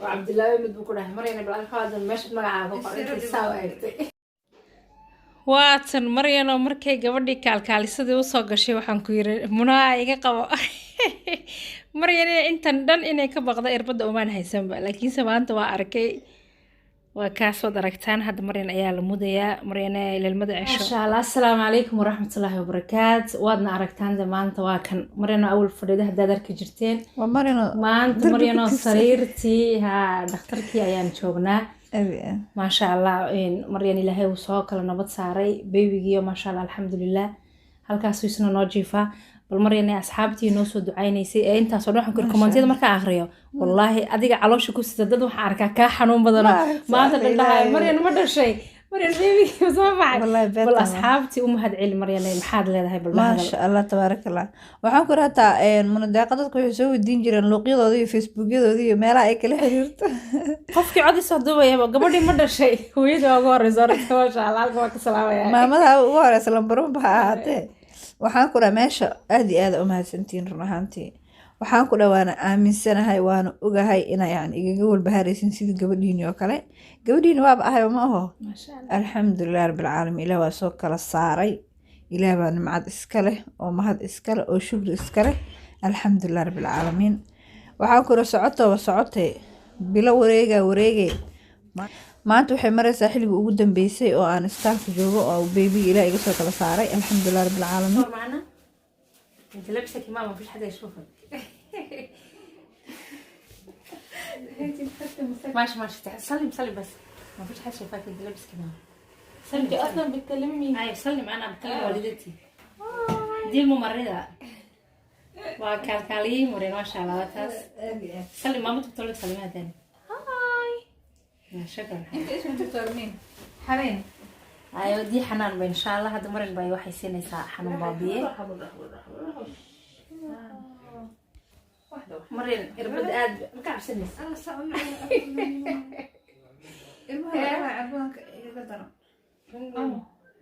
Oo Cabdilaahi mid buu ku dhahay, Maryana bal alxaada meesha magacaaga ku qoran intay saa u eegtay. Waatan Maryanoo markay gabadhii kaalkaalisadii usoo gashay, waxaan ku yiri, "Munaa, iga qabo." Maryan intan dhan inay ka baqda irbadda umaan haysanba, laakiinse maanta waa arkay. Waa kaasood aragtaan, hadda Maryan ayaa la mudayaa. Maryane ilmada cesho. Maasha Allah. Assalaamu calaykum waraxmatullaahi wabarakaat. Waadna aragtaan de, maanta waa kan Maryanoo awal fadhida haddaad arki jirteen. Waa Marino. Maanta Darbi Maryanoo ku tiirsan. Sariirtii ha dhakhtarkii ayaan joognaa. Maasha Allah, Maryan Ilaahay uu soo kala nabad saaray babygiiyo. Maasha Allah, alxamdulilah, halkaasuu isna noo jiifaa. Bal Maryan, asxaabtii noo soo ducaynaysay ee intaasoo dhan, waxaan ku yiri, commentiyada markaa akhriyo, wallaahi adiga caloosha ku sida dad waxaan arkaa kaa xanuun badano. Maaragtay, maanta dhan dhahay, Ilaahay. "Maryan ma dhashay? Maryan babygii soo baxay?" Wallaahi Bal beerta. asxaabtii u mahad celi Maryan, maxaad leedahay? Bal mahadal. Maasha Allah, tabaaraka Allah. Waxaan ku rahataa munadeeqa, dadku waxay soo weydiin jireen luuqyadooda iyo Facebookyadooda iyo meelaha ay kala xiriirto. Qofkii codis duubayaba, "Gabadhii ma dhashay?" Hooyadii waa ugu horeysa horta. Maasha Allah, halka waa ka salaamaya. Maamada ugu horeysa lambarunba ha ahaatee. Waxaan ku dhaha, meesha aad iyo aad u mahadsantihiin. Run ahaantii waxaan ku dhaha, waana aaminsanahay, waana ogahay inaa yani igaga walbahaaraysin sidii gabadhiini oo kale. Gabadhiini waaba ahayba, ma aho? Maasha Allah. Alxamdulilah rabbilcaalamiin, Ilaah waa soo kala saaray. Ilaah baa nimcad iska leh oo mahad iska leh oo shukri iska leh. Alxamdulilah rabbilcaalamiin. Waxaan ku iri, socotooba socotay, bilo wareega wareegay, maanta waxay maraysaa xilligii ugu dambeysay oo aan isbitaalka joogo oo babyga Ilaah iga soo kala saaray. Alxamdulilah rabbilcaalamiin. صور معنا، انت لابسه كمامه، مفيش حدا يشوفك. ماشي ماشي، سلم سلم، بس ما فيش حد شايفاك، انت لابس كمامه. سلم. انت اصلا بتكلمي مين؟ ايوه، سلم، انا بكلم والدتي، دي الممرضه وكالكالي مرين. ما شاء الله، taas سلم. ماما تقول لك سلمها تاني. هاي، شكرا. انت اسم دكتور مين؟ حنين. ايوه، دي xanaan ba insha Allah. Hadda Marin bay waxay siinaysaa xanuun baabiye. Marin irbad aad ma ka cabsanaysa? Ilmaha cirbaanka igaga daran.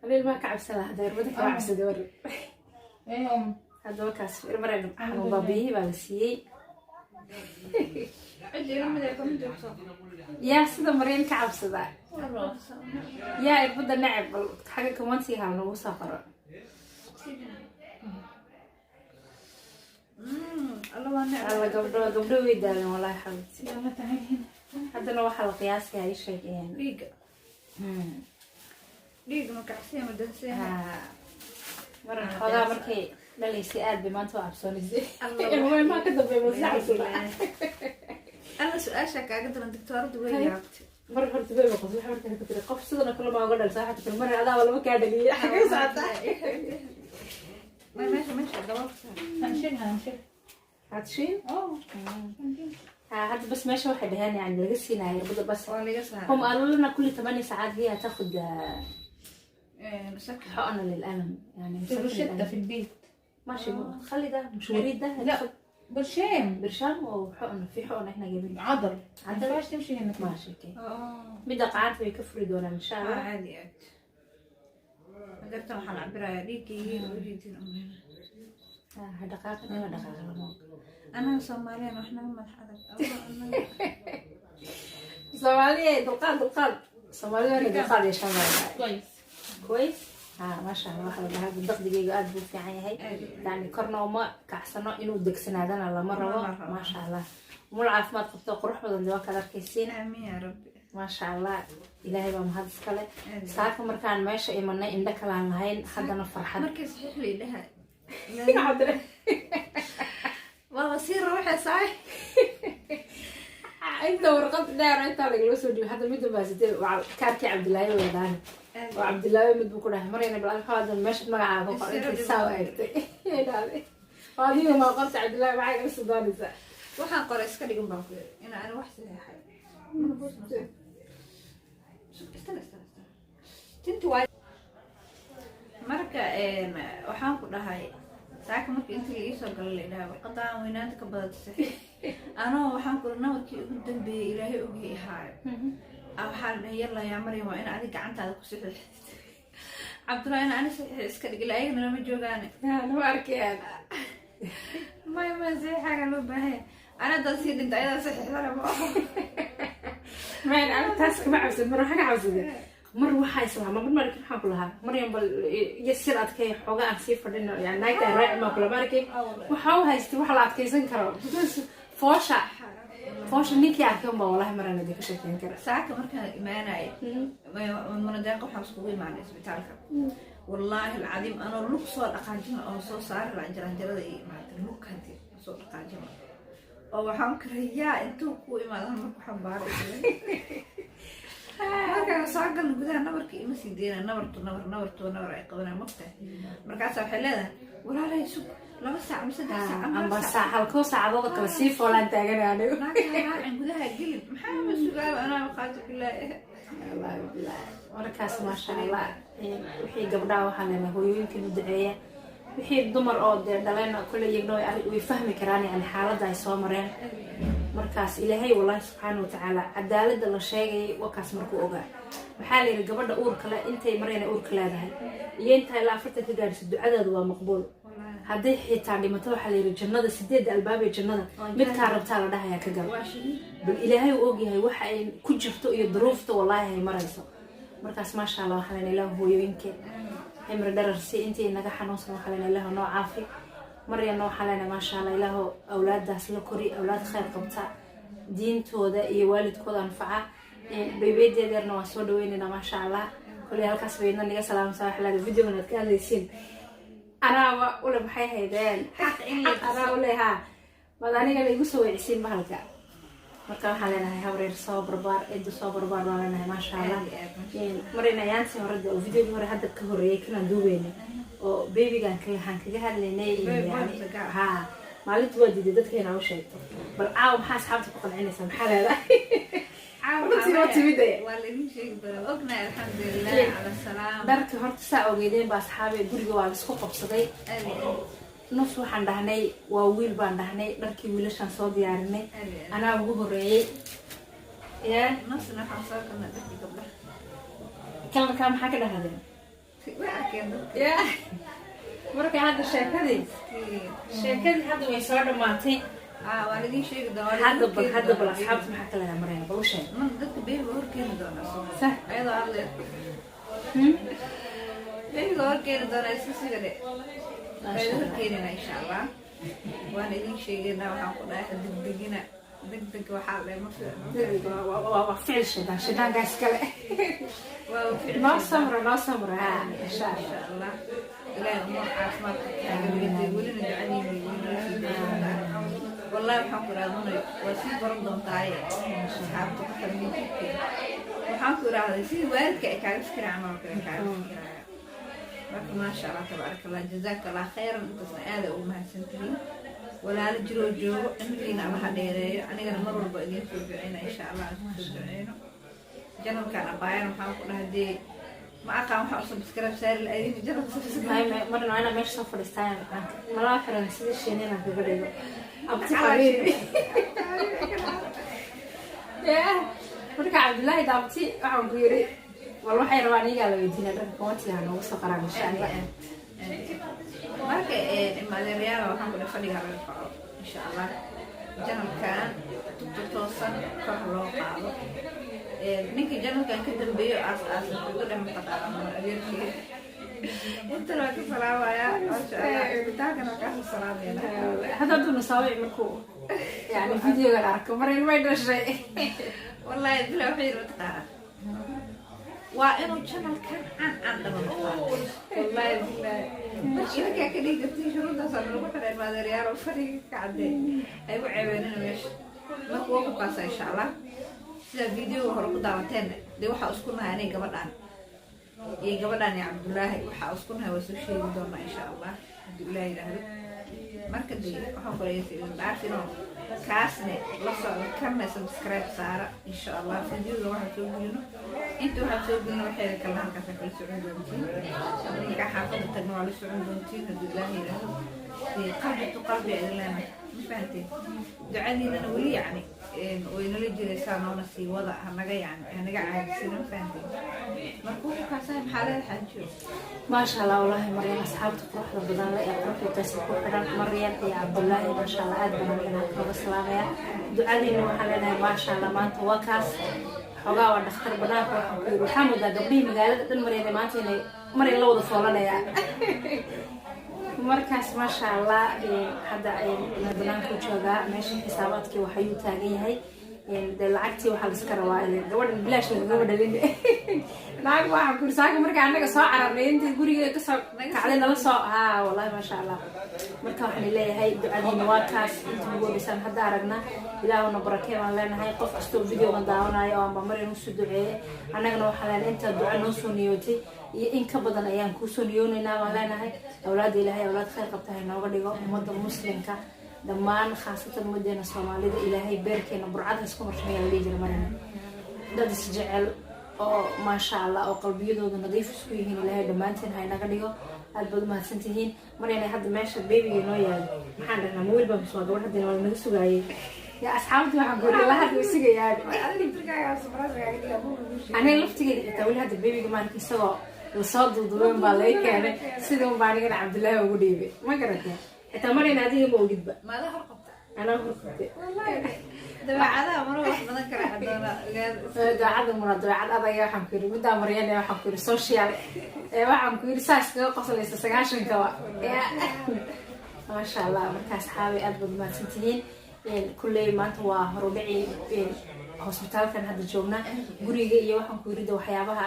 Ana ilmaha ka cabsan lahaa, hadda irbada kama cabsada. War haddaba kaas Marin xanuun baabiyihii baa la siiyey. Cid ilmada kama joogto. Yaa sida Marin ka cabsada? Yaa irbada neceb? Bal xagga commentiga ha nagu soo qoro. Alla waa necab. Alla, gabdho gabdho way daaleen wallahi, xabibti. Haddana waxaa la qiyaasayaa, ii sheeg. Dhiiga. Dhiiga ma kacsiya, ma dansiya? Maran xoogaa markay dhalaysay aad bay maanta u cabsoonaysay. Ilmaha ilmaha ka dambeeya ma si cabsada. Alla, su-aasha kaaga daran, doctoorada way yaabtay. Mar horta bay baqos, waxa markaa ku tiri, "Qof sidan oo kale ma uga dhalsa?" Waxaa tiri, "Marin, adaaba lama kaa dhaliyay, xagee socotaa?" Meesha meesha daboolka saar. هنشيلها هنشيلها. هتشيل؟ ها، هذا بس ماشي، waxay dhaheen yani laga siinayo irbada bas. Waa laga saaray. هم قالوا لنا كل 8 ساعات هي هتاخد مسكن. حقنة للألم يعني. في مسكن روشتة. للألم. في البيت. ماشي، خلي ده مش وريد ده. لا. هتاخد برشام. برشام وحقنة، في حقنة احنا جايبينها. عضل ما عضل. ينفعش تمشي هنا كده. ماشي، okay. Midda qacanta way ka furi doonaan insha Allah. Caadi aad hadeertan waxaan cabirayaa dhiiggayga ujeedin umrena. Ha dhaqaaqin, ila dhaqaaqa lama ogola. Anaga Soomaaliyan wax naga madax adag. Allah, anaga. Soomaaliya dulqaad, dulqaad, Soomaalida waa inay dulqaad yeeshaan baa la dhahay. كويس. كويس، ha, maasha Allah. Waxaa la dhahaa daqdigayga aad buu u fiican yahay, yani korna uma kacsano, inuu degsanaadana lama rabo. Lama rabo. Maasha Allah, umul caafimaad qabto, qurux badan de waa kaad arkaysiin. Aamiin yaa Rabbi. Maasha Allah, Ilaahay baa mahad iskale. Saaka markaan meesha imanay indho kalaan lahayn, haddana farxad. Markii saxiix la idhaha waa la sii ruuxay saay. Inta warqad dheer intaa lagala soo dhiibay, hadda midda baa sitee kaarkii Cabdilaahi wadaan oo Cabdilaahi mid buu ku dhahay, "Maryana bal alxaada meesha magacaaga ku qor." Intay saa u eegtay, "Waa adiga, maa qorta Cabdilaahi? Maxay kala soo doonaysaa?" Waxaan qoray iska dhigan baan ku yiri in aan wax saxiixay. Istana istana istana tinti waa. Marka waxaan ku dhahay, saaka marka intii la iisoo gala la idhaha, "Warqadaan weynaanta ka badata saxiix," anoo waxaan ku nabarkii ugu dambeeyay Ilaahay ogyahay ihaayo. Waxaa la dhahay, "Yalla yaa Maryam, waa in adiga gacantaada ku saxiixid." Cabdullahi in ani saxiix iska dhig, ilaa ayagana lama joogaane. Nama arkayaan. Maya maya, saxiixaaga loo baahanya. Ana haddaad sii dhinta ayadaa saxiixdana ma aho. Maan anigu taas kama cabsan. Mar waxaa ka cabsaday, mar waxaa islaama mar markin waxaan ku lahaa, Maryam, bal yasir adkay, xooga aan sii fadhino, yani naagta raaci maa kula markin waxaa u haystay wax la adkaysan karo, because foosha ninkii arkay unbaa wallahi maraan idinka sheekeyn kara. Saaka markaan imaanaya Munadeeqa, waxaan iskugu imaanay isbitaalka. Wallaahi alcadiim, anoo lug soo dhaqaajina oo soo saari lahaa jaranjarada ii imaatay, lug hadii soo dhaqaajina oo waxaan karayaa intuu ku imaado hal marku xambaaray. Markaan soo galna gudaha, nabarka ima sii deyna, nabartu nabar nabartu nabar ay qabanaa mogtahay. Markaasa waxay leedahay, walaalay, sug 2 saac ama 3 saac ama amba hal saac. Saac halkoo saacadooda kale sii foolaan taaganay anigu. Naagta raacin, gudaha gelin, maxaa ma sugaaba anaa qaati bilaahi. Wallaahi bilaahi. Markaas maasha Allah, wixii gabdhaha waxaa leenahay hooyooyinkan u duceeya, wixii dumar oo dee dhaleen kule iyagna way fahmi karaan yani xaaladda ay soo mareen. Markaas Ilaahay wallaahi subxaana watacaala cadaaladda la sheegayay wakaas markuu ogaa. Waxaa la yidhi gabadha uurka le intay marayna uurka leedahay iyo intaa ilaa 40 ka gaadhiso, ducadeedu waa maqbuul. Hadday xitaa dhimato, waxaa la yidhi jannada sideedda albaab ee jannada midkaa rabtaa la dhahayaa ka gal. Waa shahiid. Bal Ilaahay uu ogyahay waxa ay ku jirto iyo duruufta wallaahi ay marayso. Markaas maasha Allah, waxaa lena Ilaah hooyooyinka cimri dharar si, intii naga xanuunsan waxaa lena Ilaah noo caafi. Maryamna waxaa lena maasha Allah, Ilaahu awlaadaas la kori, awlaad khayr qabta, diintooda iyo waalidkooda anfaca. Baybeedeedeerna waan soo dhaweynaynaa maasha Allah. Koley halkaas bayna naga salaamsaa. Waxaa leedahay videogan aad ka hadlaysiin anaaba ule, maxay haydeen? Xaq in la Xaq anaa ule haa, maad aniga la igu soo wecisiin bahalka. Marka waxaan leenahay habreer soo barbaar, eedu soo barbaar baan leenahay maasha Allah. Aad iyo aad, maasha Allah. Marina ayaantii hore oo videogii hore hadda ka horreeyay kanaan duubeynay oo babygan waxaan kaga hadlaynay Baby yani boy gaar. Haa, maalintu waa diiday dadka inaa u sheegto. Bal caawa maxaa asxaabta ku qancinaysaa? Maxaa leedahay? Runtii waa timid eh. Waa laidin sheegi doonaa, ognahay, alxamdulilah cala salaam. Dharka horta saa ogeydeen ba asxaabe, guriga waa laisku qabsaday. Aad iyo aad. Nus waxaan dhahnay waa wiil baan dhahnay, dharkii wiilashaan soo diyaarinay. Aad iyo aad. Anaa ugu horreeyey ya. Nusna waxaan soo galnay dharkii gabdhaha. Kalarkaa maxaa ka dhahdeen? Way arkeen dadka. Ya, marka hadda sheekadii hadda way soo dhammaatay. Ah, waa laidin sheegi doonaa, waa Hadda laidin bal horkeeni hadda bal doonaa. Asxaabta maxaa ka leedahay, Maraya? Bal u sheeg. Man dadka baby horkeeni doonaa soo. Sah. Ayadoo hadle babyga horkeeni doonaa, iska siga dhe. Waa idin horkeenina insha Allah, waan idin sheegaynaa. Waxaan ku dhahay degdegina, degdeg waxaa la ma fiicno. Waa ficil shaydaan, shaydaankaas kale. Waa ficil. Noo samra, noo samra ha insha Allah. Insha Allah, Ilaahay umur caafimaadka kaaga dhigtay, welina ducadiina welina sii doontaa. Wallahi waxaan ku idhahdaa, waa sii baran doontaaye asxaabta ku xiran YouTube-keena. Waxaan ku idhahday sidii waalidka ay kaaga fikiraan camal oo kale kaaga fikiraya. Marka maasha Allah, tabaaraka Allah, jazaaka Allah khayran. Intaasna aada ugu mahadsantihiin. Walaalo jiroo joogo, cimrigiina Allaha dheereeyo. Anigana mar walba idiin soo duceyna insha Allah, aan soo duceyno channelkan abaayan. Waxaan ku dhahay dee ma aqaan waxaa u subscribe saari la idin channelka subscribe. Marna waa inaa meesha soo fadhiistaan, malaa xiran sidii shiin inaan kaga dhigo abti xabiibi. Ya, marka Cabdullaahi daabti waxaan ku yiri wal waxay rabaan iyagaa la weydiinaa, dharka commentiga noogu soo qoraan insha Allah. Marka imadeeryaala waxaan ku dhahay fadhiga laga kaco insha Allah, channelkan tubta toosan kor loo qaado. Ninkii channelkan ka dambeeyo aas aas wuxuu ka dhex mataqaana mar adeerkii intana waa ka salaamayaa maasha Allah, isbitaalkana waa kaasoo salaamayna. Hadda hadduu nasaawic markuu yani videogan arko, mar ilmay dhashay. Wallaahi bila waxay yiri mataqaana waa inuu channelkan caan caan dhaba noqdaa. Wallaahi bilahi, marka idinkaa ka dhigi kartiin shuruudaasaa lagu xiray. Maadeeryaal oo fadhiga ka cadee ay u ceebeenina meesha. Marka waa ku kaasa insha Allah. Sida videoga hore ku daawateen dee, waxaa isku nahay aniga gabadhaan iyo gabadhaan iyo Cabdullaahi, waxaa isku nahay waa soo sheegi doonaa insha Allah hadduu Ilaah yidhaahdo. Marka dee waxaan qoraysa idin dhaafino, kaasne la socda, kanna subscribe saara insha Allah. Videoga waxaan soo gelino, inta waxaan soo gelino waxeeda kalena halkaasa kala socon doontiin. Markaa xaafadda tagna waa la socon doontiin hadduu Ilaah yidhaahdo. Dee qalbi to qalbi idin leenahay, ma fahanteen? Ducadiinana weli yacni way nala jiraysaa, noona sii wada, hanaga yacni hanaga caajisina, ma fahanteen? Marka wuxuu kaasahay maxaa leedahay, xaajiyo? Maasha Allah, wallaahi Maryam, asxaabta quruxda badan le ee quruxda qaysa ku xidhan, Maryam iyo Cabdullaahi, maasha Allah, aad baan anigana kaga salaamaya. Ducadiina waxaan leenahay maasha Allah. Maanta waa kaas. Xoogaa waa dhakhtar banaanka. Waxaan ku yiri, waxaa moodaa gabdhihii magaalada dhan Maryane maanta inay Maryan la wada foolanayaa. Markaas maasha Allah, hadda banaanku joogaa, meesha xisaabaadkii waxayuu taagan yahay. Dee lacagtii waxaa laska rabaa, gabadhan bilaash lagagama dhalin lacag. Waxaan kuri saaka marka annaga soo cararnay, intii guriga kasoo kacday nala soo haa. Wallahi maasha Allah. Marka waxaan leeyahay ducadiina waa kaas inta ugu horeysaan hadda aragna. Ilaahuna barakee baan leenahay qof kastoo videogan daawanayo oo amba Maryan usoo duceeye. Annagana waxaan leenahay intaa duca noo soo niyootay iyo in ka badan ayaan kuusoo niyoonaynaa baan leenahay. Awlaadda Ilaahay awlaad khayr qabta ha inooga dhigo. Ummadda Muslimka dhammaan, khaasatan ummadeena Soomaalida, Ilaahay beerkeena burcad ha isku marshamaya la dhihi jira. Marina dad isjecel oo maasha Allah oo qalbiyadooda nadiif isku yihiin Ilaahay dhammaanteen ha inaga dhigo. Aad baad umahadsan tihiin. Marina, hadda meesha babyga inoo yaalo maxaan dhahnaa? Ma wiil baa mise waa gabadh? Haddana waa naga sugaayay ya asxaabtii. Waxaan ku ilaa hadda way sugayaan. Aniga laftigeeda xitaa weli hadda babyga maalinka isagoo lasoo duuduubeen baa laga keenay, sidii un baa anigana Cabdullaahi ugu dhiibay. Ma garatay? Xitaa Marina adiga ma ogidba. Maada hor qabta? Anaa horqabtay. Dabeecadaha mara wax badan kara hadoona. Dabeecada mura dabeecad adag. Waxaan ku yiri middaa Maryane, waxaan ku yiri social ee waxaan ku yiri saas kaga qoslaysa 90-kaba. Maasha Allah. Marka asxaabi, aad baad mahadsan tihiin. Kulley maanta waa horudhicii hosbitaalkan hadda joognaa, guriga iyo waxaan ku yiri de waxyaabaha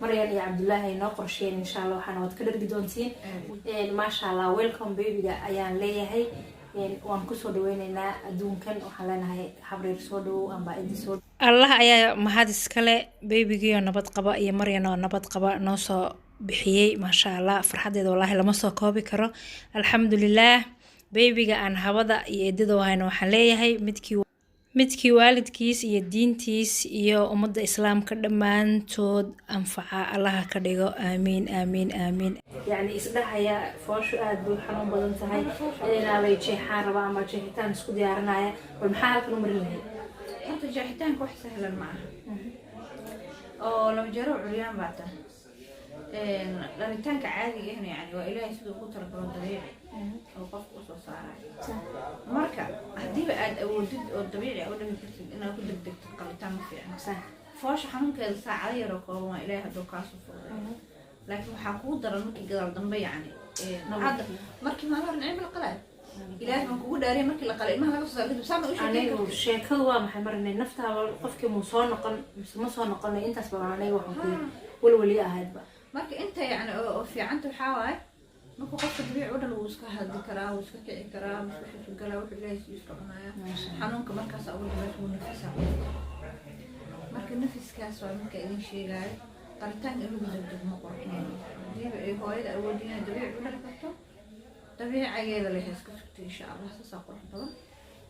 Maryan iyo Cabdullaahi ay noo qorsheen. Insha Allah waxaana waad ka dhargi doontiin. Maasha Allah, welcome babyga ayaan leeyahay. Waan kusoo dhaweyneynaa adduunkan. Waxaan leenahay habreer soo dhawow amba idi soo. Allah ayaa mahad iskale, babygiioo nabad qaba iyo Maryan oo nabad qaba noo soo bixiyey. Maasha Allah, farxaddeeda wallaahi lama soo koobi karo. Alxamdulilaah. Babyga aan habada iyo eedada wahayna waxaan leeyahay midkii waalidkiis iyo diintiis iyo ummadda Islaamka dhammaantood anfaca Allaha ka dhigo. Aamiin, aamiin, aamiin. Yacni isdhahaya fooshu aad bay u xanuun badan tahay, inaa lay jeexaan raba ama jeexitaan isku diyaarinaya, bal maxaa halkan u marin lahayd? Horta jeexitaanka wax sahlan ma aha oo laba jeero curyaan baa tahay. Dhalitaanka caadiga ahna yani waa Ilaahay siduu ugu talagalo, dabiici oo qofka usoo saarayo. Marka haddiiba aad awoodid oo dabiici u dhali kartid, inaad ku degdegtid qalitaan ma fiicna. Foosha xanuunkeeda saacado yaroo kooban waa, Ilaahay hadduu kaasoo fududay, laakiin waxaa kugu daran markii gadaal dambe. Yacni hadda markii maalin hore Nicmo la qalaayo, Ilaahay baan kugu dhaariyay, markii la qalay ilmaha laga soo saaro kadib saama u sheekeyn Anigu kartid. Sheekadu waa maxay marinay? Naftaaba qofkii muu soo noqon mise ma soo noqonay? Intaas baa aniga waxaan ku yiri walwali ahaydba. Marka inta yacni oo fiicanta waxaa waaye markuu qofka dabiici u dhal, wuu iska hadli karaa, wuu iska kici karaa, musqushiisu galaa, wuxuu Ilaahay siiyo iska cunayaa. Xanuunka markaas ugu dambeys wuu nafisaa. Marka nafiskaas waa marka idin sheegaayo qalitaanka in lagu degdeg ma qurxin. Hadiiba ay hooyada awoodin inay dabiici u dhali karto, dabiicageeda leh iska sugto, insha Allah saasaa qurux badan.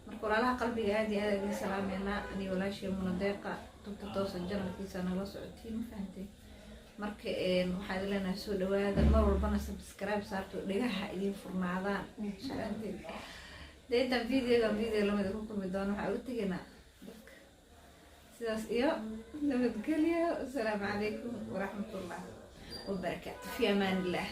Marka walaalaha qalbiga, aad iyo aad idin salaameynaa. Ani walaashii Munadeeqa Tubta Toosan channelkiisa nala socotiin, ma fahantay? Marka waxaa idin leenahay soo dhawaada, mar walbana subscribe saarto, dhegaha idin furnaadaan, ma fahantay? Dee intaan videogan video lamida ku kulmi doono, waxaa uga tegaynaa dadka sidaas iyo nabadgelyo. Asalaamu calaykum waraxmatullah wabarakaatu. Fi amaan illah.